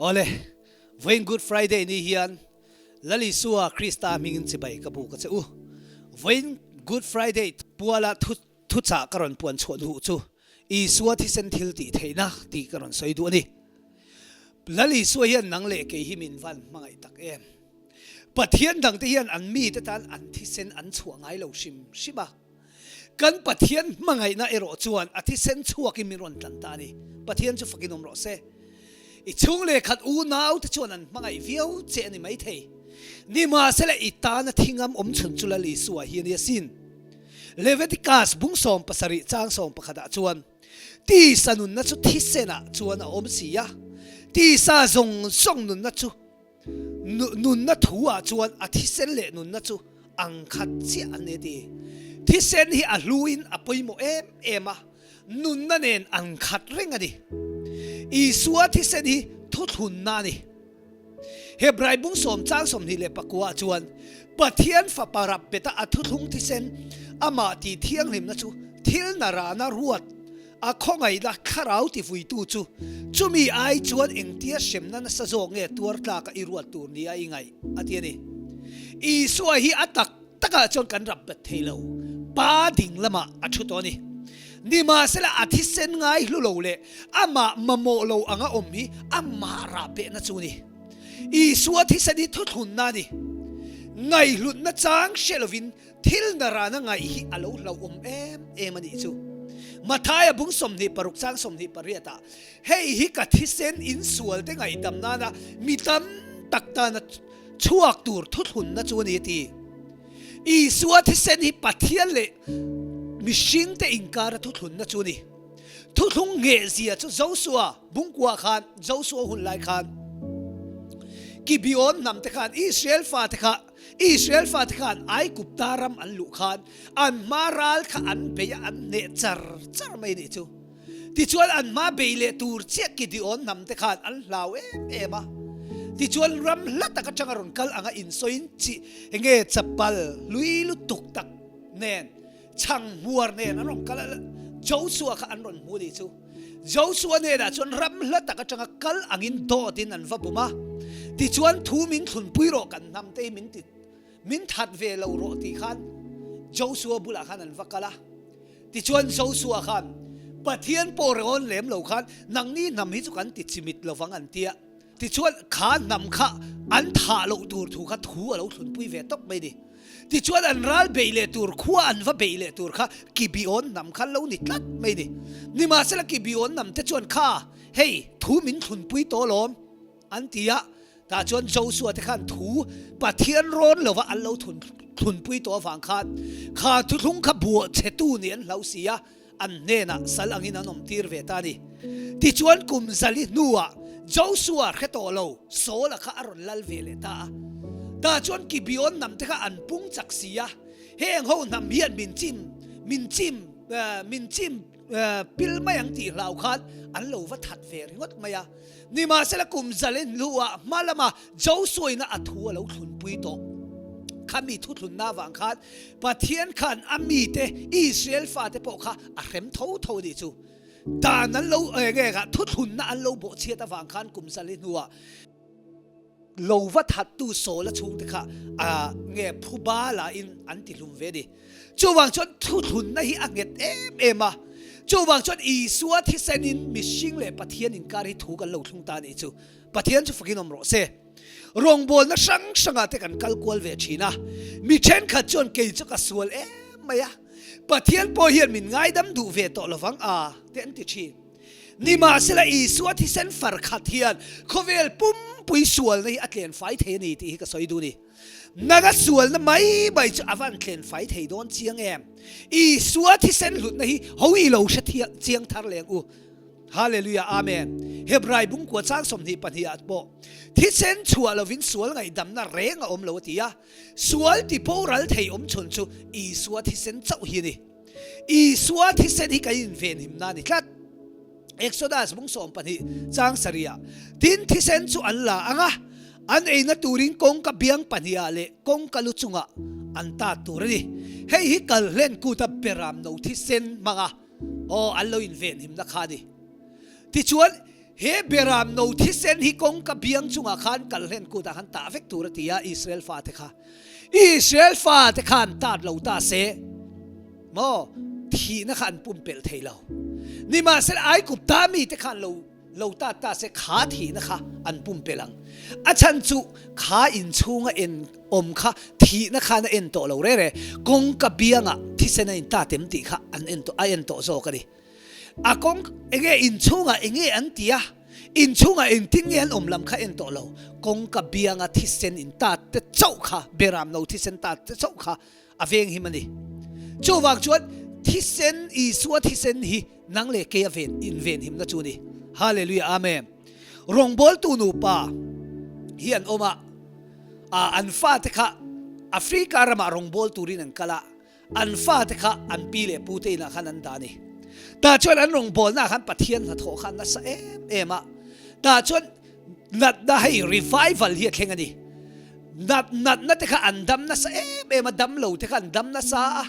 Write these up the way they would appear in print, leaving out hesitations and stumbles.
Awle, vawiin Good Friday ni hian Lal Isua Krista hmingin chibai ka buk a che u. Vawiin Good Friday puala thu thuchah ka rawn puan chhuah duh chu Isua thisen thil tih theihna tih ka rawn sawi duh a ni. Lal Isua hian nang leh kei hi min van hmangaih tak em? Pathian dangte hian an mite tan an thisen an chhuah ngai lo hrim hrim a. Kan Pathian hmangaihna erawh chuan a thisen chhuakin min rawn tlan ta a ni. Pathian chu fakin awm rawh se. I chhung leh khat unaute chuan an hmangaih viau che a ni maithei. Nimahsela i tana thingam awm chhun chu Lal Isua hi a ni asin. Leviticus bung 17 chang 11 ah chuan, Tisa nunna chu thisenah chuan a awm si a, tisa zawng zawng nunna chu Nunna thu ah chuan a thisen leh nunna chu ang khat chiah an ni a ti. Thisen hi a hluin a pawimawh em em a, nunna nen ang khat reng a ni. Isua thisen hi thuthlunna a ni. Hebrai bung sawm chang 24 ah chuan Pathian Fapa rap beta a thuthlung thisen amah tih thianghlimna chu thil narana ruat A khawngaihna thlarau tivuitu chu chumi ai chuan engtia hremna nasa zawk nge tuar tlaka i ruat tur nia i ngaih? a ti a ni. Isua hi a tak takah chuan kan rap bet thei lo, Pa ding lamah a thu tawh a ni. Nimahsela a thisen ngai hlu lo leh amah mamawh lo anga awm hi amah rah behna chu a ni. Isua thisen hi thuthlunna a ni. Ngaihhlutna chang hre lovin Thil narana ngaih hi a lo hlauhawm em em a nih chu. Mathaia bung 26 chang 28 ah, Hei hi ka thisen insual te ngaihdam nana mi tam tak tana chhuak tur thuthlunna chu a ni a ti. Isua thisen hi Pathian leh mihring te inkara thuthlunna chu a ni. Thuthlung nghehzia chu Josua bungkua khan, Josua hun lai khan Gibeon hnam te khan Israel fate kha Israel fate khan Aigupta ram an luh khan an hma ral kha an bei a, an hneh char char mai nih chu. Tichuan an hma bei leh tur chiah Gideon hnam te khan an hlau em em a. Tichuan ram hla tak atanga rawn kal anga insawiin chi enge chapal hlui lutuk tak nen chhang hmuar nen an rawn kal a, Joshua kha an rawn hmu nih chu. Joshua hnenah chuan ram hla tak atanga kal angin dawtin an va bum a, tichuan thu min thlunpui rawh kan hnam te hi min ti min that ve lo rawh tih khan Joshua bulah khan an va kal a. Tichuan Joshua khan Pathian pawh rawn lem lo khan nangni hnam hi chu kan ti chimit lovang an tia. Tichuan, kha hnam kha an thah loh tur thu kha thu a lo thlunpui ve tawp mai ni. Tichuan, an ral beih leh tur, khua an va beih leh tur kha Gibeon hnam kha lo ni tlat mai ni. Nimahsela Gibeon hnam te chuan kha, Hei, thu min thlunpui tawh alawm, an ti a. Tah chuan Josua te khan thu Pathian rawn lova an lo thlunpui tawh avang khan kha thuthlung kha buah chhetu nih an hlau si a. An hnenah sal angin an awmtir ve ta a ni. Tichuan kum zali hnuah Josua hre tawh lo Saula kha a rawn lal ve leh ta a. Tah chuan Gibeon hnam te kha an pung chak si a, heng ho hnam hian min chim, min chim, min chim pil mai ang tih hlau khan an lo va that ve ringawt mai a. Nimahsela kum zali hnuah hma lama Josuaina a thu a lo thlunpui tawh. Khami thuthlunna avang khan Pathian khan a mite Israel fate pawh kha a hrem tho tho a nih chu. Dan an lo eng eng ah thuthlunna an lo bawhchhiat avang khan kum zali hnuah lo va thattu Saula chhungte kha a nge phuba la in an ti hlum ve a ni. Chuvang chuan thuthlunna hi a nghet em em a. Chuvang chuan Isua thisenin mihring leh Pathian inkar hi thu kan lo thlung ta a nih chu. Pathian chu fakin awm rawh se. Rawngbawlna hrang hrangah te kan kal kual ve thin a, mi thenkhat chuan kei chu ka sual em mai a, Pathian pawh hian min ngaidam duh ve tawh lovang a te an ti thin. Nimahsela Isua thisen far khat hian khawvel pumpui sualna hi a tlen fai thei a ni tih hi ka sawi duh a ni. Nanga sualna mai mai chu a van tlen fai thei dawn chiang em? Isua thisen hlutna hi ho i lo hre chiang thar leng u. Hallelujah Amen. Hebrai bungkua chang 22 ah pawh thisen chhuah lovin sual ngaihdamna reng a awm lo a ti a, sual ti boral thei awm chhun chu Isua thisen chauh hi a ni. Isua thisen hi kan invenhimna a ni tlat. Exodus bung 12 chang sarih ah tin thisen chu an la ang a, an eina turin kawngka biang pahnih ah leh kawngka lu chungah an tat tur a ni. Hei hi kal hlen kuta beram no thisen hmanga Aw, an lo invenhimna kha a ni. Tichuan, He Beram no thisen hi kawngka biang chungah khan kalhlen kutah khan tah vek tur a ti a, Israel fate kha. Israel fate khan tat lo ta se maw thihna kha an pumpelh thei lo. Nimahsela Aigupta mite khan lo lo tat ta se kha thihna kha an pumpelh ang. A chhan chu kha inchhunga en awm kha thihna khan a en tawh lo re re. Kawngka biangah thisen a intat em tih kha an en tawh a en tawh zawk a ni. A kawng enge inchhungah enge an ti a, inchhungah engtin nge an awm lam kha en tawh lo. Kawngka bianga thisen in tat te chauh kha, beram lo thisen tat te chauh kha a veng him a ni. Chuvang chuan thisen, Isua thisen hi nang leh kei a ven inven himna chu a ni. Hallelujah Amen. Rawngbawltu nupa hi an awm a, an fate kha Africa ramah rawngbawltu turin an kal a, An fate kha an pi leh pute inah khan an dah a ni. Tah chuan an rawngbawlnaah khan Pathian hnathawh kha a nasa em em a. Tah chuan natna hei revival hi a thleng a ni. Nat natna te kha an dam nasa em em a, dam lo te kha an dam nasa a.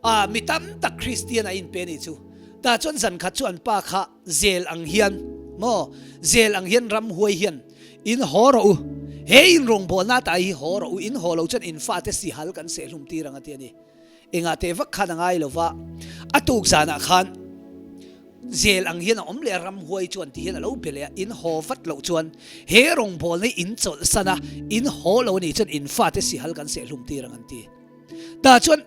Ah mi tam tak Kristian a inpe a nih chu. Tah chuan zan khat chu an pa kha zel ang hian maw zel ang hian ramhuai hian in haw rawh u. He in rawngbawlna ta hi haw rawh u, in haw lo chuan in fate sihal kan sehhlum tir ang a ti a ni. Engah teh vak khan a ngai lo va, a tuk zanah khan zel ang hian a awm leh a, ramhuai chuan ti hian a lo be leh a, in haw vat loh chuan he rawngbawlna hi in chawlhsan a, in haw lo a nih chuan in fate sihal kan sehhlum tir ang an ti. Tah chuan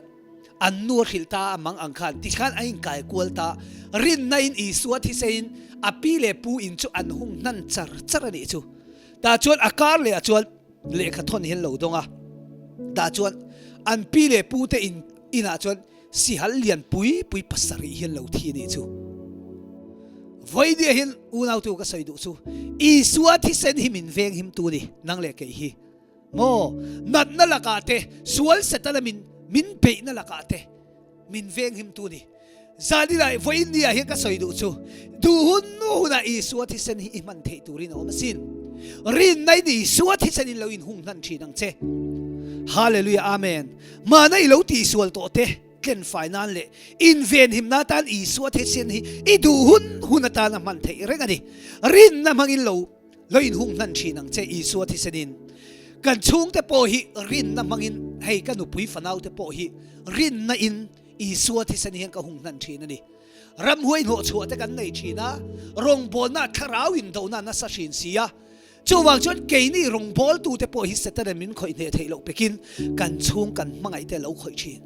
An nu a hrilh ta a mang ang khan tikhan a inkai kual ta. Rinna in Isua thisein a pi leh pu in chu an hung hnan char char a nih chu. Tah chuan a kar leh ah chuan lehkha thawn hian lo dawng a. Tah chuan an pi leh pu te in inah chuan sihal lian pui pui pasarih hian lo thi a nih chu. Vawinia hian unautu ka sawi duh chu Isua thisen hi min veng himtu a ni nang leh kei hi. Maw, natna lakah te, sual Setana min min beihna lakah te min venghimtu ni. Zanilai vawiin ni ah hian ka sawi duh chu, duh hun nu hunah Isua thisen hi i hman theih turin a awm asin. Rinna in Isua thisen in lo inhung hnan thin ang che. Hallelujah Amen. Mahna i lo tihsual tawh te tlenfai nan leh invenhimna atan Isua thisen hi i duh hun hun atan a hman theih reng a ni. Rinna hmangin lo Lo inhung hnan thin ang che Isua thisenin. Kan chhungte pawh hi rinna hmangin, hei ka nupui fanaute pawh hi rinna in Isua thisen hian ka hung hnan thin a ni. Ramhuai hnawhchhuah te kan nei thin a, rawngbawlna thlarau indona nasa hrin si a. Chuvang chuan keini rawngbawltute pawh hi Setana min khawih hneh theih loh pekin kan chhung kan hmangaihte a lo khawih thin.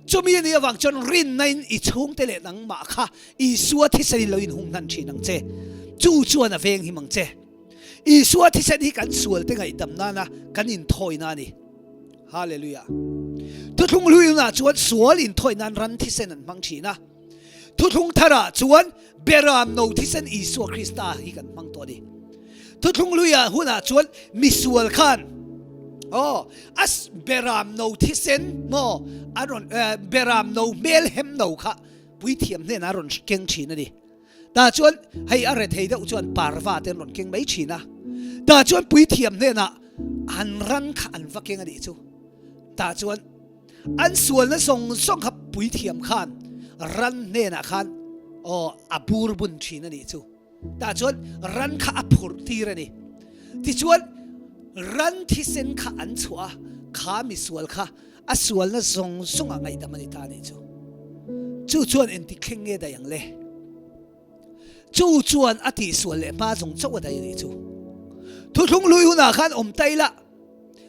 Chumi a nih avang chuan rinna in i chhungte leh nangmah kha Isua thisen in lo inhung hnan thin ang che. Chu chuan a veng him ang che. Isua thisen hi kan sualte ngaihdam nana kan inthawina a ni. Hallelujah. Thuthlung hlui hunah chuan sual inthawi nan ran thisen an hmang thin a. Thuthlung tharah chuan Beram no thisen Isua Krista hi kan hmang tawh a ni. Thuthlung hluiah hunah chuan misual khan aw a Beram no thisen maw a rawn Beram no hmel hem no kha Puithiam hnenah a rawn keng thin a ni. Tah chuan hei a rethei deuh chuan parva te an rawn keng mai thin a. Tah chuan puithiam hnenah an ran kha an va keng a nih chu. Tah chuan an sualna zawng zawng kha puithiam khan ran hnenah khan aw a bur bun thin a nih chu. Tah chuan ran kha a phurh tir a ni. Tichuan, ran thisen kha an chhuah a, kha misual kha a sualna zawng zawngah ngaihdam a ni ta a nih chu. Chu chuan engtik thleng nge daih ang le? Chu chuan a tihsual leh hma zawng chauh a daih a nih chu. Thuthlung hlui hunah khan awm ta ila,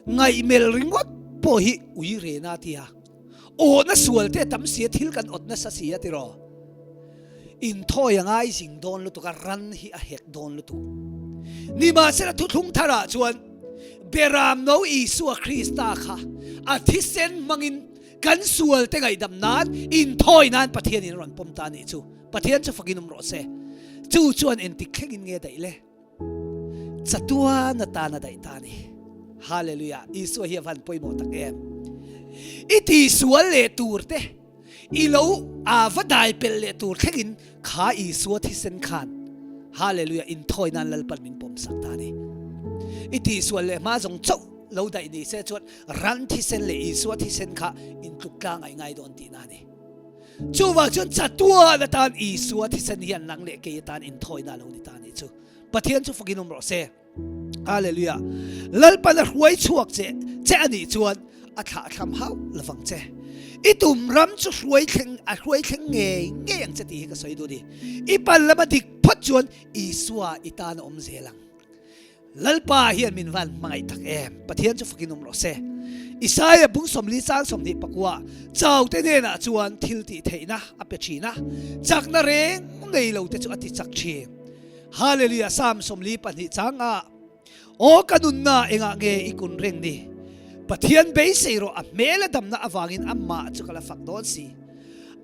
ngaihmel ringawt pawh hi ui rena a ti a. Awhna sual te tam sia thil kan awt nasa si a tiraw. Inthawi a ngai zing dawn lutuk a, ran hi a hek dawn lutuk. Nimahsela thuthlung tharah chuan Beram no Isua Krista kha a thisen hmangin kan sual te ngaihdam nan inthawi nan Pathianin a rawn pawm ta a nih chu. Pathian chu fakin awm rawh se. Chu chuan engtik thlengin nge daih le? Chatuan atan a daih ta a ni. Hallelujah! Isua hi a van pawimawh tak em! I tihsual leh tur te, i lo a va dai pelh leh tur thlengin kha Isua thisen khan Hallelujah inthawi nan Lalpan min pawm sak ta a ni. I tihsual leh hma zawng chauh lo daih ni se chuan ran thisen leh Isua thisen kha intluk tlang a i ngai dawn tihna a ni. Chuvang chuan chatuan atan Isua thisen hian nang leh kei atan inthawina a lo ni ta a nih chu. Pathian chu fakin awm rawh se. Hallelujah. Lalpan a hruai chhuak che che a nih chuan a thlah thlam hauh lovang che. I tum ram chu hruai thleng a hruai thleng ngei ngei ang che tih hi ka sawi duh a ni. I pan lama dik phawt chuan Isua i tan a awm zel ang. Lalpa hian min van hmangaih tak em. Pathian chu fakin awm rawh se. Isaia bung 40 chang 21 chaute hnenah chuan thil tih theihna a pe thin a, chakna reng nei lo te chu a ti chak thin. Hallelujah Psalm 42 chang ah Aw ka nunna engah nge i kun reng ni? Pathian beisei rawh a hmel a damna avangin amah chu ka la fak dawn si.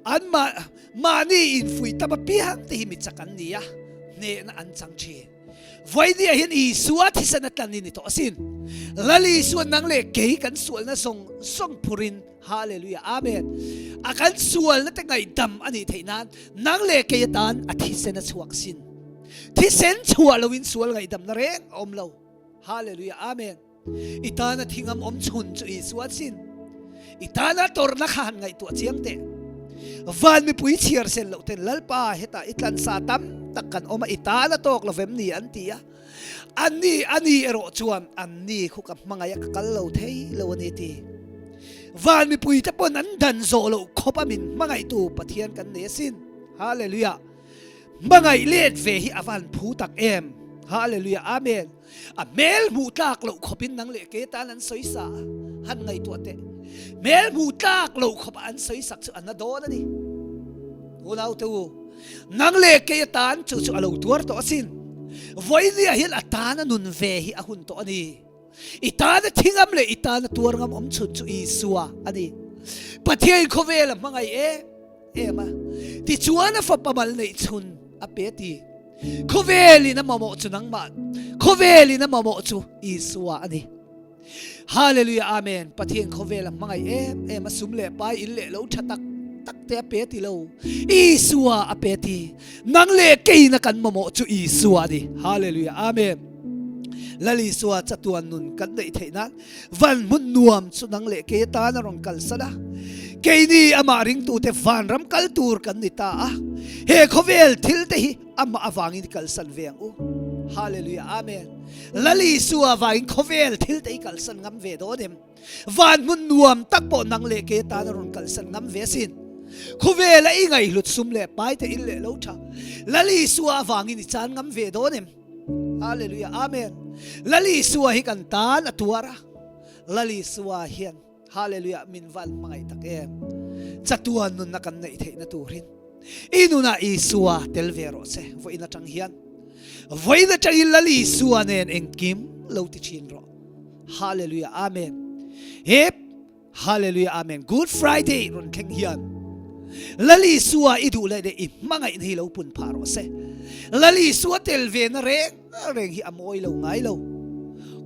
An mah mahni infuih tam apiang te hi mi chak an ni a, hnehna an chang thin. Vawinia hian Isua thisen a tlan i ni tawh asin. Lal Isua nang leh kei kan sualna zawng zawng phurin Hallelujah Amen. A kan sualna te ngaihdam a nih theih nan nang leh kei atan a thisen a chhuak sin. Thisen chhuah loin sual ngaihdamna reng a awm lo. Hallelujah Amen. I tana thingam awm chhun chu Isua sin. I tana tawrhna kha han ngaihtuah chiang teh. Van mipui chhiar sen loh ten Lalpa hetah i tlansa tam tak kan awm a i tana tawk lovem ni an ti a. Anni, ani erawh chuan anni khu ka hmangaih a ka kal lo thei lo a ni ti. Van mipuite pawn an dan zawh loh khawp a min hmangaihtu Pathian kan nei asin. Hallelujah. Hmangaih let ve hi a van phu tak em. Hallelujah. Amen. A hmel hmuh tlak loh khawpin nang leh ke tan an sawi sa a, han ngaihtuah teh. Hmel hmuh tlak loh khawp a an sawi sak chu a na dawn a ni. Unaute u, Nang leh kei atan chu chu a lo tuar tawh asin. Vawinia hian a tan a nun ve hi a hun tawh a ni. I tan a thi ngam leh i tan a tuar ngam awm chhun chu Isua a ni. Pathian khawvel a hmangaih em em a, tichuan a fapa mal neih chhun a pe a ti. Khawvelin a mamawh chu nangmah, khawvelin a mamawh chu Isua a ni. Hallelujah Amen Pathian khawvel a hmangaih em em a sum leh pai in leh lo tha tak tak te a pe ti lo Isua a pe ti nang leh keina kan mamawh chu Isua ni Hallelujah Amen Lal Isua chatuan nun kan neih theih nan van hmun nuam chu nang leh kei atan a rawn kalsan a keini amah ringtute vanram kal tur kan ni ta a he khawvel thil te hi Amah avangin kalsan ve ang u. Hallelujah Amen. Lal Isua avangin khawvel thil te i kalsan ngam ve dawn em? Van hmun nuam tak pawh nang leh ke tan a rawn kalsan ngam ve asin. Khawvela i ngaihhlut sum leh pai te in leh lo tha. Lal Isua avangin i chan ngam ve dawn em? Hallelujah Amen. Lal Isua hi kan tan a tuar a. Lal Isua hian Hallelujah min van hmangaih tak em. Chatuan nunna kan neih theihna turin i nunah Isua tel ve rawh se vawiin atang hian. Vawiin atangin Lal Isua nen engkim lo ti thin rawh. Hallelujah Amen. He Hallelujah Amen. Good Friday rawn thleng hian Lal Isua i duh leh i hmangaihna hi lo pun phah rawh se. Lal Isua tel ve na reng reng hi a mawi lo ngai lo.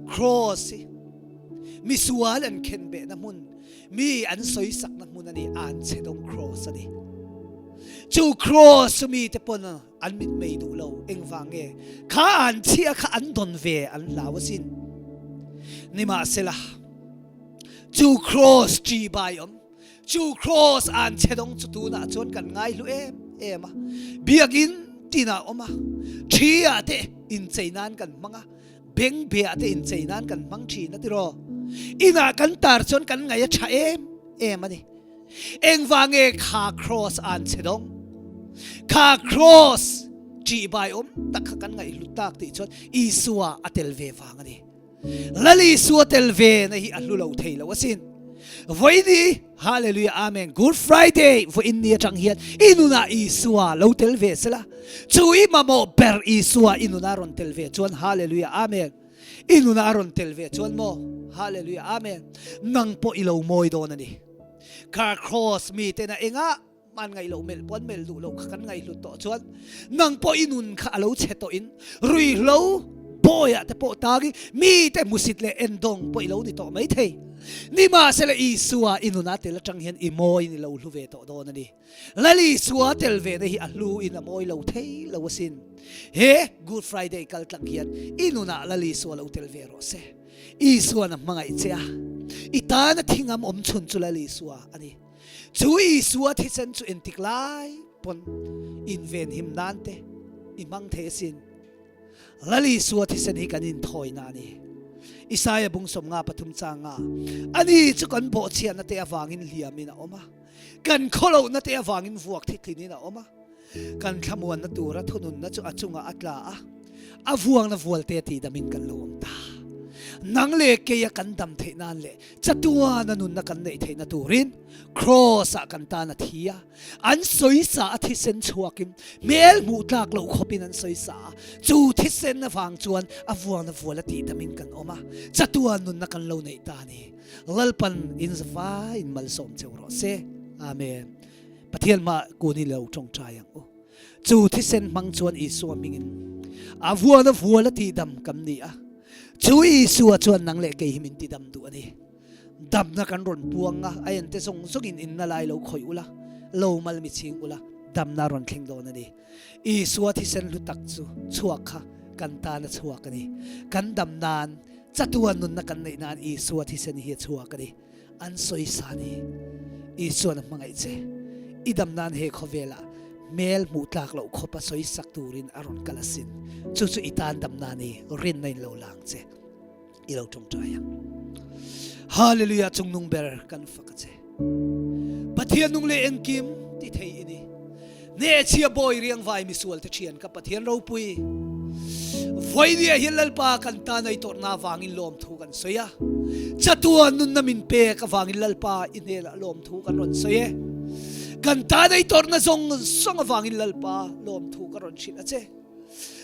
Cross hi Misual an khenbehna hmun, mi an sawisakna hmun a ni, an chhe dawng kraws a ni. Chu kraws chu mite pawn an mitmei duh lo, engvang nge? Kha an chhia kha an dawn ve an hlau asin. Nimahsela, chu kraws ṭibai awm, chu kraws an chhe dawng chu tunah chuan kan ngaihlu em em a. Biakinn tinah awm a, ṭhi ah te inchei nan kan hmang a, Beng bia te inchei nan kan hmang thin a tiraw. Inah kan tar chuan kan ngaih a tha em em a ni. Engvang nge kha cross an che dawng? Kha cross ṭihbai awm tak kha kan ngaihhlut tak tih chuan Isua a tel ve vang a ni. Lal Isua tel ve na hi a hlu lo thei lo asin. Vawiini Hallelujah Amen Good Friday vawiin ni atang hian i nunah Isua lo tel ve sela chu i mamawh ber Isua i nunah rawn tel ve chuan Hallelujah Amen i nunah a rawn tel ve chuan maw Hallelujah Amen nang pawh i lo mawi dawn a ni Car cross mi tena engah Man ngaih loh melh pawh an melh duh loh kha kan ngaihhlut tawh chuan nang pawh i nun kha a lo chhe tawh in ruihhlo bawiah te pawh tang i mite hmusit leh endawng pawh i lo ni tawh mai thei. Nimahsela Isua i nuna tel atang hian i mawiin i lo hlu ve tawh dawn a ni. Lal Isua tel ve na hi a hlu in a mawi lo thei lo asin. He Good Friday kal tlang hian i nunah Lal Isua lo tel ve rawh se. Isua'n a hmangaih che a, i tana thingam awm chhun chu Lal Isua a ni. Chu Isua thisen chu entik lai pawn invenhim nan te i hmang thei asin. Lal Isua thisen hi kan inthawina a ni. Isaia bung 53 changa ani chu kan bawhchhiatna te avangin hliamin a awm a, kan khawlohna te avangin vuak thitlinin a awm a, kan thlamuanna tura thununna chu a chungah a tla a, a vuangna vualte tihdamin kan lo awm ta. Nang leh keia kan dam theih nan leh chatuana nunna kan neih theihna turin Kraws-ah kan tan a thi a. An sawisa a thisen chhuakin hmel hmuh tlak loh khawpin an sawisa a, chu thisen avang chuan a vuana vual a tihdamin kan awm a, chatuan nunna kan lo neih ta a ni. Lalpan in zavaiin malsawm cheu rawh se. Amen. Pathian hmah kun i lo tawngtai ang u. Chu thisen hmang chuan Isua hmingin a vuana vual a tihdam kan ni a, chu Isua chuan nang leh kei hi min tidam duh a ni. Damna kan rawn puang a, a ente zawng zawngin inna lai lo khawih ula, lo mal mi ching ula, damna a rawn thleng dawn a ni. Isua thisen hlu tak chu chhuak kha kan tan a chhuak a ni. Kan dam nan, chatuan nunna kan neih nan Isua thisen hi a chhuak a ni. An sawisa a ni. Isuan a hmangaih che. I dam nan he khawvelah hmel hmuh tlak loh khawpa sawisak turin a rawn kal asin. Chu chu i tan damna a ni, rinna in lo lang che. I lo tawngtai ang. Hallelujah chungnung ber kan fak a che. Pathian nung leh engkim ti thei i ni. Hnehchhia bawi riangvai misual te thian ka Pathian ropui. Vawinia hian Lalpa kan tan ai tawrhna avangin lawmthu kan sawi a. Chatuan nunna min pek avangin Lalpa i hnenah lawmthu kan rawn sawi e. Kan tan ai tawrhna zawng zawng avangin Lalpa lawmthu ka rawn hrilh a che.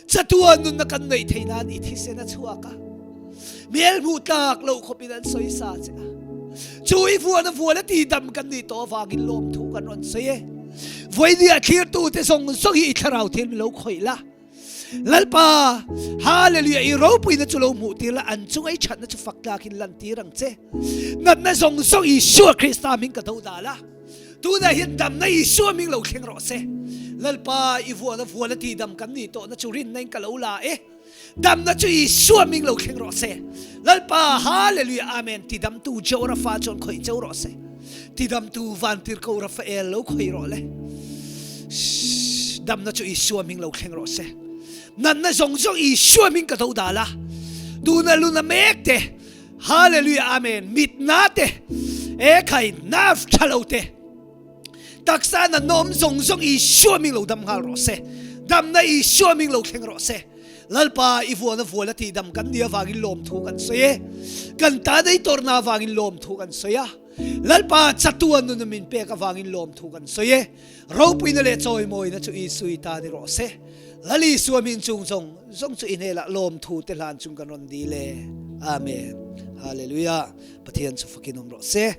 Chatuan nunna kan neih theih nan i thisen a chhuak a, hmel hmuh tlak loh khawpin an sawisa che a. Chu i vuan a vuan a tihdam kan nih tawh avangin lawmthu kan rawn sawi e. Vawinia thlirtute zawng zawng hi i thlarau thil min lo khawih la. Lalpa, Hallelujah, i ropuina chu lo hmuh tir la, an chunga i thatna chu fak tlakin lantir ang che. Natna zawng zawng Isua Krista hming ka do dal a. Tunah hian damna Isua hming lo thleng rawh se. Lalpa, i vuan a vuan a tihdam kan nih tawhna chu rinna in ka lo la e. Damna chu Isua hming lo thleng rawh se. Lalpa, Hallelujah, Amen. Tidamtu Joe Rafa chuan khawih cheu rawh se. Tidamtu Vantirhko Rafael lo khawih rawh le. Damna chu Isua hming lo thleng rawh se. Natna zawng zawng Isua hming ka do dal a. Tuna luna mek te. Hallelujah Amen mitna te e khai nerve tha lo te taksa na nawm zawng zawng Isua ming lo dam nghal rawh se damna Isua ming lo thleng rawh se Lalpa i vuan a vual a tih dam kan ni avangin lawmthu kan sawi e kan ta nei tawrhna avangin lawmthu kan sawi a Lalpa chatuan nuna min pek avangin lawmthu kan sawi e Ropuina leh chawimawina chu Isui ta ni rawh se. Lal Isua min chung zawng zawng chu i hnelah lawmthu te hlan chung kan rawn dil e. Amen. Hallelujah. Pathian chu fakin awm rawh se.